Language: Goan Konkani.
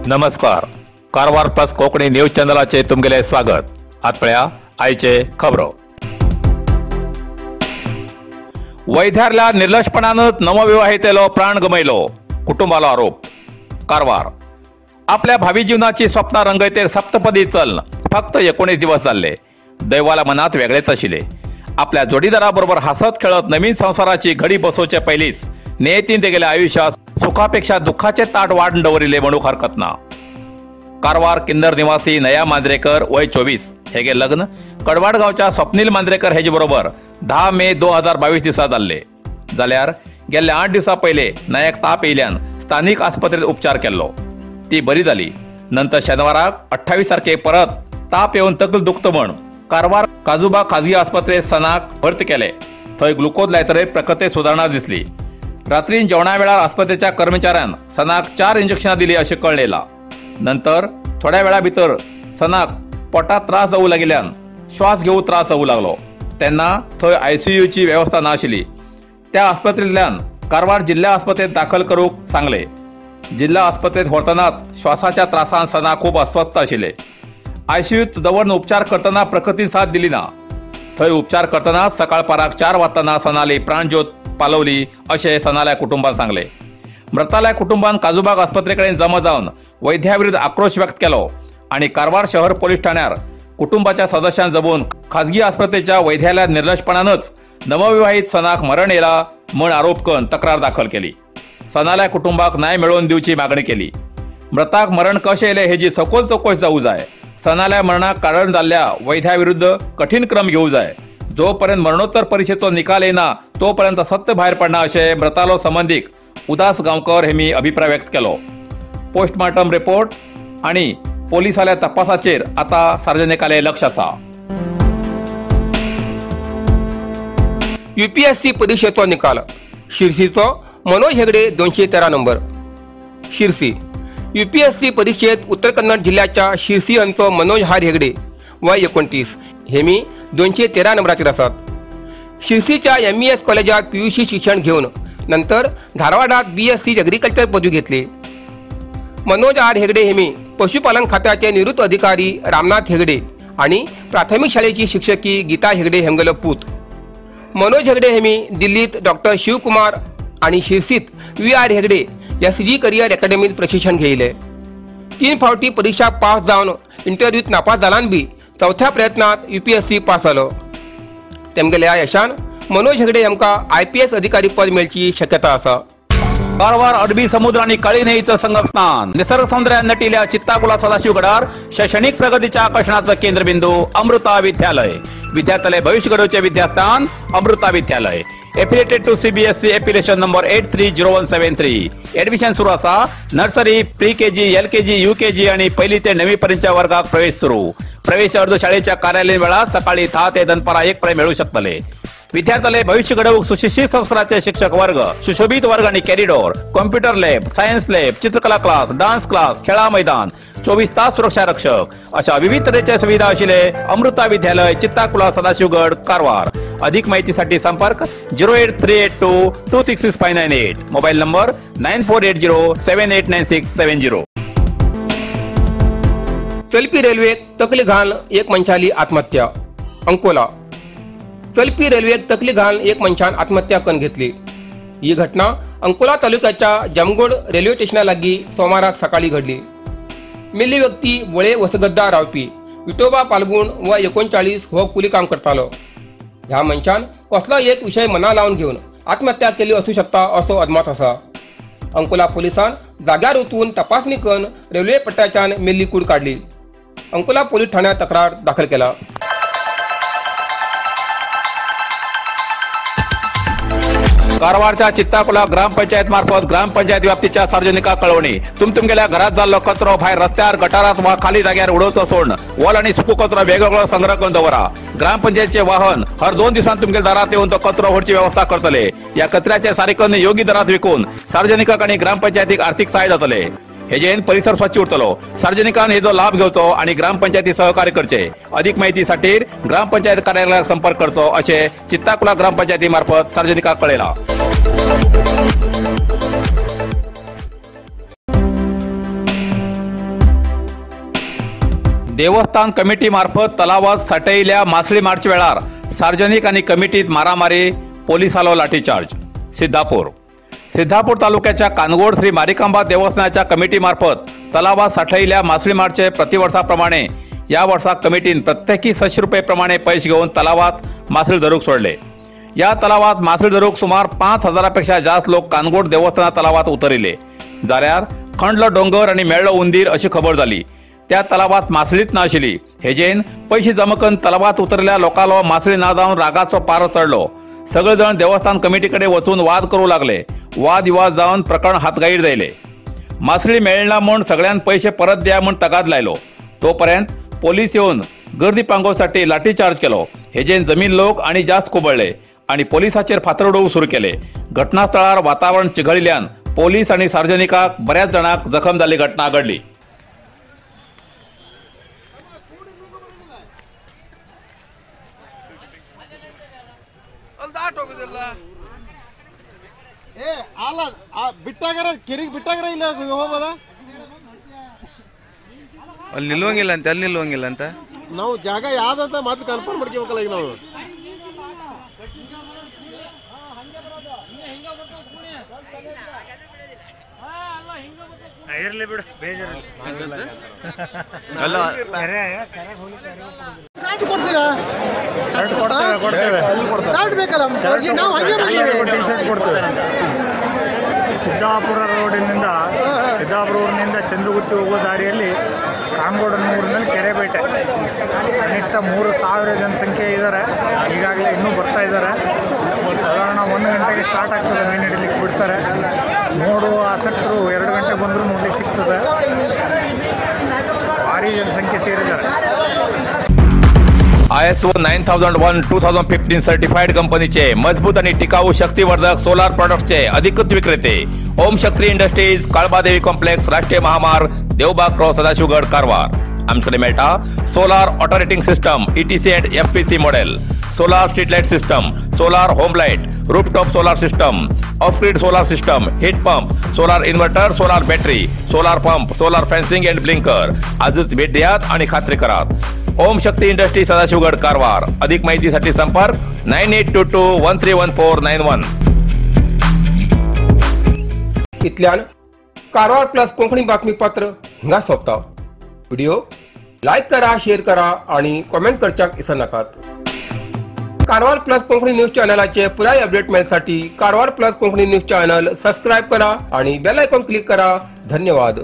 नमस्कार, कारवार प्लस कोंकणी न्यूज चॅनलाचे तुमगेले स्वागत। आत पळया आयचे खबरो। वैद्यारल्या निर्लक्षपणानच नवविवाहितेलो प्राण गमयलो, कुटुंबालो आरोप। कारवार आपल्या भावी जीवनाची स्वप्न रंगयतेर सप्तपदी चल फक्त 19 दिवस जाल्ले। दैवाला मनात वेगळेच आशिल्ले। आपल्या जोडीदाराबरोबर हासत खेळत नवीन संसाराची घडी बसोवचे पयलींच नियतीन तेगेल्या आयुष्यात सुखापेक्षा दुःखाचे ताट वाडून दवरिल्ले म्हणूंक हरकत ना। कारवार किन्नर निवासी नया मांद्रेकर वय 24 हेगे लग्न कडवाड गांवच्या स्वप्नील मांद्रेकर हेजे बरोबर 10 मे 2022 दिसा जाल्ले। जाल्यार गेल्ल्या 8 दिवसां पयले नयाक ताप येयल्यान स्थानीक आस्पत्रेंत उपचार केल्लो, ती बरी जाली। नंतर शेनवाराक 28 तारखे परत ताप येवन तकली दुखता म्हण कारवार काजुबा खाजगी आस्पत्रेंत सनाक भर्ती केले। थंय ग्लुकोज लायतरेर प्रकृतींत सुदारणा दिसली। रात्री जेवणा वेळार आस्पत्रेच्या कर्मचाऱ्यान सनाक 4 इंजेक्शनां दिली अशें कळ्ळें। नंतर थोड्या वेळा भितर सनाक पोटात त्रास जावूं लागिल्ल्यान श्वास घेवंक त्रास जावूं लागलो। तेन्ना थंय आयसीयूची वेवस्था नाशिल्ली। त्या आस्पत्रेंतल्यान कारवार जिल्हा आस्पत्रेंत दाखल करूंक सांगले। जिल्हा आस्पत्रेंत व्हरतनाच श्वासाच्या त्रासान सना खूब अस्वस्थ आशिल्ले। आयसीयूत दवरून उपचार करतना प्रकृतीन साथ दिली ना। थंय उपचार करतना सकाळपाराक 4 वाजताना सनाली प्राणज्योत पालवली अशें सनाल्या कुटुंबान सांगले। मृताल्या कुटुंबान काजुबाग आस्पत्रे कडेन जमा जावन वैद्या विरुद्ध आक्रोश व्यक्त केलो आनी कारवार शहर पोलीस ठाण्यार कुटुंबाच्या सदस्यान जमून खाजगी आस्पत्रेच्या वैद्याल्या निर्लक्षपणानच नवविवाहित सनाक मरण येला म्हण आरोप करून तक्रार दाखल केली। सनाल्या कुटुंबाक न्याय मेळोवन दिवची मागणी केली। मृताक मरण कशें येयलें हेजी सखोल चवकश जावूं जाय। सनाल्या मरणाक कारण जाल्ल्या वैद्या विरुद्ध कठीण क्रम घेवूं जाय। जोपर्यंत मरणोत्तर परिक्षेचो निकाल येना तोपर्यंत सत्य भायर पडना अशें मृतालो संबंदीक उदास गांवकर हेमी अभिप्राय व्यक्त केलो। पोस्टमार्टम रिपोर्ट आणि पोलिसांच्या तपासाचेर आता सार्वजनिकाले लक्ष आसा। यूपीएससी परीक्षेचो निकाल। शिरसीचो मनोज हेगडे 213 नंबर। शिरसी यूपीएससी परीक्षेत उत्तर कन्नड जिल्ह्याच्या शिरसी हांचो मनोज हार हेगडे वय 29 हेमी 213 नंबराचेर आसात। शिरसीच्या एमईएस कॉलेजात पीयूसी शिक्षण घेवन नंतर धारवाडात बीएससी एग्रीकल्चर पदवी घेतली। मनोज आर हेगडे हेमी पशुपालन खात्याचे निवृत्त अधिकारी रामनाथ हेगडे आणि प्राथमिक शाळेची शिक्षकी गीता हेगडे हेमगेलो पूत। मनोज हेगडे हेमी दिल्लीत डॉक्टर शिवकुमार आणि शिरसीत we are Hegde SG career अकॅडमीत प्रशिक्षण घेतले। 3 फावटी परीक्षा पास जावन इंटरव्यूत नापास जाल्यान बी चवथ्या प्रयत्नात यूपीएससी पास जालो। तेमगेल्या यशान मनोज हेगडे हांकां आयपीएस अधिकारी पद मेळची शक्यता आसा। कारवार अरबी समुद्र आणि काळी न्हंयेचं संगमस्थान निसर्ग सौंदर्यान नटिल्या चित्ताकुला सदाशिवगडार शैक्षणिक प्रगतीच्या आकर्षणाचं केंद्रबिंदू अमृता विद्यालय। विद्यार्थ्याले भविष्य घडवचे विद्यास्थान Amrita Vidyalaya. Affiliated to CBSE affiliation number 830173। Admission सुरू आसा। Nursery, pre KG, LKG, UKG आणि पहिली ते 9वी पर्यंतच्या वर्गात प्रवेश सुरू। प्रवेश अर्ज शाळेच्या कार्यालयीन वेळात सकाळी 10 ते दनपारा 1 पर्यंत मिळू शकतले। विद्यार्थ्याले भविष्य घडवूक सुशिक्षित संस्काराचे शिक्षक वर्ग, सुशोभित वर्ग आणि corridor, computer lab, science lab, चित्रकला क्लास, डान्स क्लास, खेळा मैदान, 24 तास सुरक्षा रक्षक अशा विविध तऱ्हेच्या सुविधा आशिल्ले अमृता विद्यालय, चित्ताकुला, सदाशिवगड, कारवार। अधिक माहितीसाठी संपर्क 08382 266598, मोबाईल नंबर 9480 789670। चलपी रेल्वेक तकली घालून एक मनशाली आत्महत्या। अंकोला चलपी रेल्वेक तकली घालून एक मनशान आत्महत्या करून घेतली। ही घटना अंकोला तालुक्याच्या जामगोड रेल्वे स्टेशना लागीं सोमाराक सकाळी घडली। मेल्ली व्यक्ती वळे वसगद्दा रावपी विठोबा पालगुण वय 39 हो कुली काम करतालो। ह्या मनशान कसलो एक विशय मना लावन घेवन आत्महत्या केली आसूं शकता असो अदमास आसा। अंकोला पोलिसान जाग्यार वचून तपासणी करून रेल्वे पट्ट्याच्यान मेल्ली कूड काडली। अंकोला पोलीस ठाण्यात तक्रार दाखल केला। कारवारच्या चित्ताकुला ग्रामपंचायत मार्फत ग्रामपंचायत व्याप्तीच्या सार्वजनिका कळवणी। तुमगेल्या घरात जाल्लो कचरो भायर रस्त्यार, गटारात वा खाली जाग्यार उडोवचो सोडून वल आणि सुको कचरो वेगवेगळो संग्रह करून दवरा। ग्रामपंचायतचे वाहन हर 2 दिवसांत तुमगेल्या दारात येवन तो कचरो व्हरची व्यवस्था करतले। या कचऱ्याचे सारिकन योग्य दरात विकून सार्वजनिकांक आणि ग्रामपंचायतीक आर्थिक सहाय्य जातले। हेजेन परिसर स्वच्छ उरतलो। सार्वजनिकान हेजो लाभ घेवचो आणि ग्रामपंचायती सहकार्य करचे। अधिक माहितीसाठी ग्रामपंचायत कार्यालयाक संपर्क करचो अशें चित्ताकुला ग्रामपंचायती मार्फत सार्वजनिकांक कळयलां। देवस्थान कमिटी मार्फत तलावात साठयिल्ल्या मासळी मार्च वेळार सार्वजनिक आनी कमिटीत मारामारी, पोलिसालो लाठीचार्ज। सिद्धापूर सिद्धापूर तालुक्याच्या कानगोड श्री मारिकांबा देवस्थानाच्या कमिटी मार्फत तलावात साठयिल्ल्या मासळी मार्चे प्रतिवर्षाप्रमाणे या वर्षा कमिटीन प्रत्येकी 600 रुपये प्रमाणे पैसे घेऊन तलावात मासळी धरूक सोडले। या तलावात मासळी धरूक सुमार 5000 पेक्षा जास्त लोक कानगोड देवस्थाना तलावात उतरिले, जाल्यार खंडलो डोंगर आणि मेळ्ळो उंदीर अशी खबर जाली। त्या तलावात मासळीच नाशिल्ली, हेजेन पैसे जमा करून तलावात उतरल्या लोकांलो मासळी ना जावन रागाचो पारो चढलो। सगळे जण देवस्थान कमिटीकडे वचून वाद करू लागले। वाद विवाद जावन प्रकरण हातगाईर जायले। मासळी मेळना म्हूण सगळ्यान पैसे परत द्या म्हूण तगाद लायलो। तोपर्यंत पोलीस येवन गर्दी पांगोवसाठी लाठीचार्ज केलो। हेजेन जमीन लोक आणि जास्त कोबळले आणि पोलिसाचेर फातर उडोवंक सुरू केले। घटनास्थळार वातावरण चिघळिल्ल्यान पोलीस आणि सार्वजनिकाक बऱ्याच जाणांक जखम जाल्ली घटना घडली। ಅಲ್ಲಿ ನಿಲ್ಲುವಂಗಿಲ್ಲ ಅಂತ, ಅಲ್ಲಿ ನಿಲ್ಲುವಂಗಿಲ್ಲ ಅಂತ ನಾವು ಜಾಗ ಯಾವ್ದಂತ ಮೊದಲು ಕನ್ಫರ್ಮ್ ಮಾಡ್ಕೋಬೇಕಲ್ಲ. ಈಗ ನಾವು ಇರಲಿ ಬಿಡು, ಬೇಜಾರಿಲ್ಲ. ಕೊಡ್ತೀರಾ? ಕಾರ್ಡ್ ಬೇಕಲ್ಲ, ನಾವು ಹಂಗೆ ಟಿ ಶರ್ಟ್ ಕೊಡ್ತೇವೆ. ಸಿದ್ದಾಪುರ ರೋಡಿನಿಂದ, ಸಿದ್ದಾಪುರ ಊರಿನಿಂದ ಚಂದ್ರಗುತ್ತಿ ಹೋಗೋ ದಾರಿಯಲ್ಲಿ ಕಾಂಗೋಡನೂರಿನಲ್ಲಿ ಕೆರೆಬೇಟೆ. ಕನಿಷ್ಠ 3000 ಜನಸಂಖ್ಯೆ ಇದ್ದಾರೆ. ಈಗಾಗಲೇ ಇನ್ನೂ ಬರ್ತಾ ಇದ್ದಾರೆ. ಸಾಧಾರಣ 1 ಗಂಟೆಗೆ ಸ್ಟಾರ್ಟ್ ಆಗ್ತದೆ, ಮೀನು ಹಿಡಿಲಿಕ್ಕೆ ಬಿಡ್ತಾರೆ. ನೋಡುವ ಆಸಕ್ತರು 2 ಗಂಟೆಗೆ ಬಂದರೂ ನೋಡ್ಲಿಕ್ಕೆ ಸಿಗ್ತದೆ. ಭಾರಿ ಜನಸಂಖ್ಯೆ ಸೇರಿದ್ದಾರೆ. ISO 9001-2015 certified कंपनीचे मजबूत आणि टिकाऊ शक्तिवर्धक सोलार प्रॉडक्ट्सचे अधिकृत विक्रेते ओम शक्ती इंडस्ट्रीज, काळबादेवी कॉम्प्लेक्स, राष्ट्रीय महामार्ग, देवबाग क्रॉस, सदाशिवगड, कारवार। आमच्याकडे मेळटा solar operating system, ETC and FPC model, solar street light system, solar home light, rooftop solar system, off grid solar system, heat pump, solar inverter, solar battery, solar pump, solar fencing and blinker. आजच भेट द्यात आणि खात्री करात. ओम शक्ती इंडस्ट्री, सदाशिवगड, कारवार. अधिक माहितीसाठी संपर्क 9822131491. इतल्यान कारवार प्लस कोंकणी बातमीपत्र हिंगा सोंपता. व्हिडिओ लायक करा, शेअर करा आणि कॉमेंट करच्याक विसरनाकात. कारवार प्लस कोंकणी न्यूज चॅनलाचे पुराय update मेळसाठी Karwar plus Konkani news channel subscribe करा आणि बेल आयकॉन क्लिक करा. धन्यवाद.